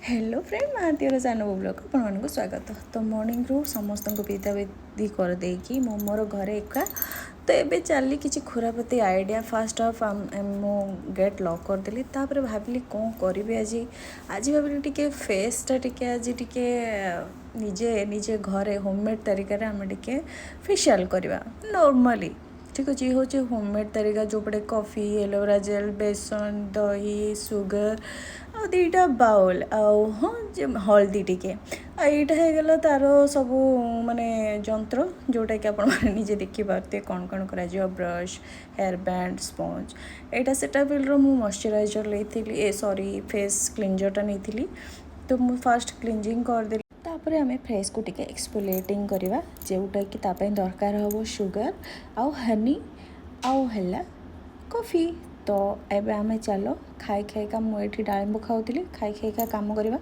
Hello friend, ମହାନ୍ତିର ସାନ blog ଆପଣମାନଙ୍କୁ ସ୍ୱାଗତ। ତ ମର୍ଣ୍ଣିଂରୁ ସମସ୍ତଙ୍କୁ ବିଦାବିଦି କରିଦେଇକି ମୁଁ ମୋର ଘରେ ଏକା। ତ ଏବେ ଚାଲି କିଛି ଖୁରାପତି ଆଇଡ଼ିଆ। ଫାଷ୍ଟ ଅଫ୍ ମୁଁ ଗେଟ୍ ଲକ୍ କରିଦେଲି। ତାପରେ ଭାବିଲି କ'ଣ କରିବି ଆଜି। ଆଜି ଭାବିଲି ଟିକେ ଫେସ୍ଟା ଟିକେ ଆଜି ଟିକେ ନିଜେ ନିଜେ ଘରେ ହୋମମେଡ଼୍ ତରିକାରେ ଆମେ ଟିକେ ଫେସିଆଲ୍ କରିବା ନର୍ମାଲି। ଠିକ୍ ଅଛି, ଇଏ ହେଉଛି ହୋମମେଡ଼୍ ତରିକା, ଯେଉଁପଟେ କଫି, ଏଲୋଭେରା ଜେଲ୍, ବେସନ, ଦହି, ସୁଗର ଆଉ 2ଟା ବାଉଲ୍ ଆଉ ହଁ ଯେ ହଳଦୀ ଟିକେ। ଆଉ ଏଇଟା ହେଇଗଲା ତା'ର ସବୁ ମାନେ ଯନ୍ତ୍ର, ଯେଉଁଟାକି ଆପଣମାନେ ନିଜେ ଦେଖିପାରୁଥିବେ କ'ଣ କ'ଣ କରାଯିବ। Brush, hair band, sponge. ଏଇଟା ସେଟାଫିଲ୍ର ମୁଁ ମଶ୍ଚରାଇଜର୍ ନେଇଥିଲି, ଏ ସରି, ଫେସ୍ କ୍ଲିଞ୍ଜର୍ଟା ନେଇଥିଲି। ତ ମୁଁ ଫାଷ୍ଟ କ୍ଲିଞ୍ଜିଂ କରିଦେଲି। ତାପରେ ଆମେ ଫେସ୍କୁ ଟିକେ ଏକ୍ସଫୋଲିଏଟିଂ କରିବା, ଯେଉଁଟାକି ତା ପାଇଁ ଦରକାର ହେବ ସୁଗର ଆଉ ହନି ଆଉ ହେଲା କଫି। ତ ଏବେ ଆମେ ଚାଲ ଖାଇ ଖାଇକା, ମୁଁ ଏଇଠି ଡାଳିମ୍ବ ଖାଉଥିଲି, ଖାଇ ଖାଇକା କାମ କରିବା।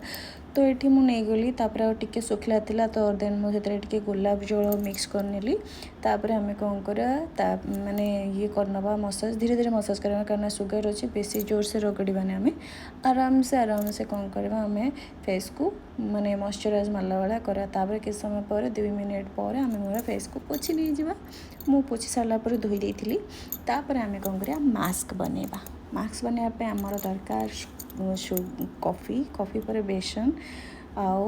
ତ ଏଇଠି ମୁଁ ନେଇଗଲି। ତାପରେ ଆଉ ଟିକେ ଶୁଖିଲା ଥିଲା, ତ ଦେନ୍ ମୁଁ ସେଥିରେ ଟିକେ ଗୋଲାପ ଜଳ ମିକ୍ସ କରିନେଲି। ତାପରେ ଆମେ କ'ଣ କରିବା, ତା ମାନେ ଇଏ କରିନେବା ମସାଜ। ଧୀରେ ଧୀରେ ମସାଜ କରିବା, କାରଣ ସୁଗର ଅଛି, ବେଶୀ ଜୋରସେ ରଗଡ଼ିବାନି। ଆମେ ଆରାମସେ ଆରାମସେ କ'ଣ କରିବା, ଆମେ ଫେସ୍କୁ ମାନେ ମଶ୍ଚରାଇଜ୍ ମାରିଲା ଭଳିଆ କରିବା। ତାପରେ କିଛି ସମୟ ପରେ, 2 ମିନିଟ୍ ପରେ ଆମେ ମୋର ଫେସ୍କୁ ପୋଛି ନେଇଯିବା। ମୁଁ ପୋଛି ସାରିଲା ପରେ ଧୋଇ ଦେଇଥିଲି। ତାପରେ ଆମେ କ'ଣ କରିବା, ମାସ୍କ ବନେଇବା। ମାସ୍କ ବନେଇବା ପାଇଁ ଆମର ଦରକାର କଫି, କଫି ପରେ ବେସନ ଆଉ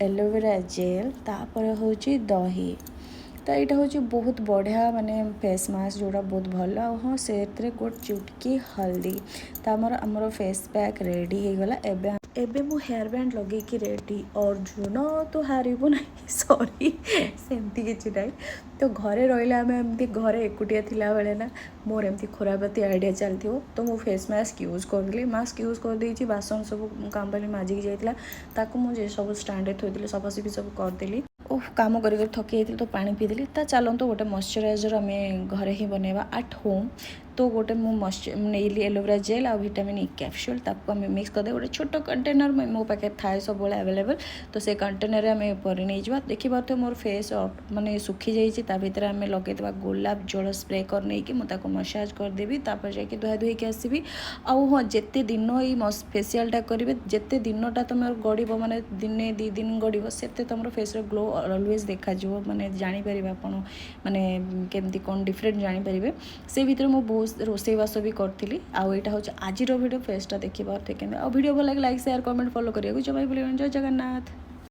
ଏଲୋଭେରା ଜେଲ୍, ତାପରେ ହେଉଛି ଦହି। ତ ଏଇଟା ହେଉଛି ବହୁତ ବଢ଼ିଆ ମାନେ ଫେସ୍ ମାସ୍କ, ଯେଉଁଟା ବହୁତ ଭଲ। ଆଉ ହଁ, ସେଥିରେ ଗୋଟେ ଚୁଟକି ହଳଦୀ। ତ ଆମର ଫେସ୍ ପ୍ୟାକ୍ ରେଡ଼ି ହେଇଗଲା। ଏବେ ଏବେ ମୁଁ ହେୟାର ବ୍ୟାଣ୍ଡ ଲଗେଇକି ରେଡ଼ି। ଅର୍ଜୁନ, ତୁ ହାରିବୁ ନାହିଁ। ସରି, ସେମିତି କିଛି ନାହିଁ। ତ ଘରେ ରହିଲେ ଆମେ ଏମିତି ଘରେ ଏକୁଟିଆ ଥିଲାବେଳେ ନା ମୋର ଏମିତି ଖୁରାପାତି ଆଇଡ଼ିଆ ଚାଲିଥିବ। ତ ମୁଁ ଫେସ୍ ମାସ୍କ ୟୁଜ୍ କରିଦେଲି, ମାସ୍କ ୟୁଜ୍ କରିଦେଇଛି। ବାସନ ସବୁ କାମବାଲି ମାଜିକି ଯାଇଥିଲା, ତାକୁ ମୁଁ ଯେ ସବୁ ଷ୍ଟାଣ୍ଡରେ ଥୋଇଦେଲି, ସଫାସଫି ସବୁ କରିଦେଲି। ଓଃ, କାମ କରି କରି ଥକି ଯାଇଥିଲି, ତ ପାଣି ପିଇଦେଲି। ତା ଚାଲନ୍ତୁ ଗୋଟେ ମଶ୍ଚରାଇଜର୍ ଆମେ ଘରେ ହିଁ ବନେଇବା ଆଟ୍ ହୋମ୍। ତ ଗୋଟେ ମୁଁ ନେଇଲି ଏଲୋଭେରା ଜେଲ୍ ଆଉ ଭିଟାମିନ୍ ଇ କ୍ୟାପସୁଲ୍, ତାକୁ ଆମେ ମିକ୍ସ କରିଦେଇ ଗୋଟେ ଛୋଟ କଣ୍ଟେନର୍ ମୋ ପାଖରେ ଥାଏ ସବୁବେଳେ ଆଭେଲେବଲ୍, ତ ସେ କଣ୍ଟେନର୍ରେ ଆମେ ଭରି ନେଇଯିବା। ଦେଖିପାରୁଥିବେ ମୋର ଫେସ୍ ମାନେ ଶୁଖିଯାଇଛି। ତା ଭିତରେ ଆମେ ଲଗେଇଦେବା ଗୋଲାପ ଜଳ, ସ୍ପ୍ରେ କରିନେଇକି ମୁଁ ତାକୁ ମସାଜ କରିଦେବି। ତାପରେ ଯାଇକି ଧୁଆ ଧୋଇକି ଆସିବି। ଆଉ ହଁ, ଯେତେ ଦିନ ଏଇ ଫେସିଆଲ୍ଟା କରିବେ, ଯେତେ ଦିନଟା ତୁମର ଗଡ଼ିବ, ମାନେ ଦିନେ 2 ଦିନ ଗଡ଼ିବ, ସେତେ ତୁମର ଫେସ୍ର ଗ୍ଲୋ ଅଲୱେଜ୍ ଦେଖାଯିବ। ମାନେ ଜାଣିପାରିବେ ଆପଣ ମାନେ କେମିତି କ'ଣ ଡିଫରେଣ୍ଟ ଜାଣିପାରିବେ। ସେ ଭିତରେ ମୁଁ ବହୁତ ରୋଷେଇବାସ ବି କରିଥିଲି। ଆଉ ଏଇଟା ହେଉଛି ଆଜିର ଭିଡ଼ିଓ। ଫେସ୍ଟା ଦେଖିପାରୁଥିବେ କେମିତି। ଆଉ ଭିଡ଼ିଓ ଭଲ ଲାଗେ ଲାଇକ୍, ସେୟାର, କମେଣ୍ଟ, ଫଲୋ କରିବାକୁ ଜମା ବି ଭୁଲିବେନି। ଜୟ ଜଗନ୍ନାଥ।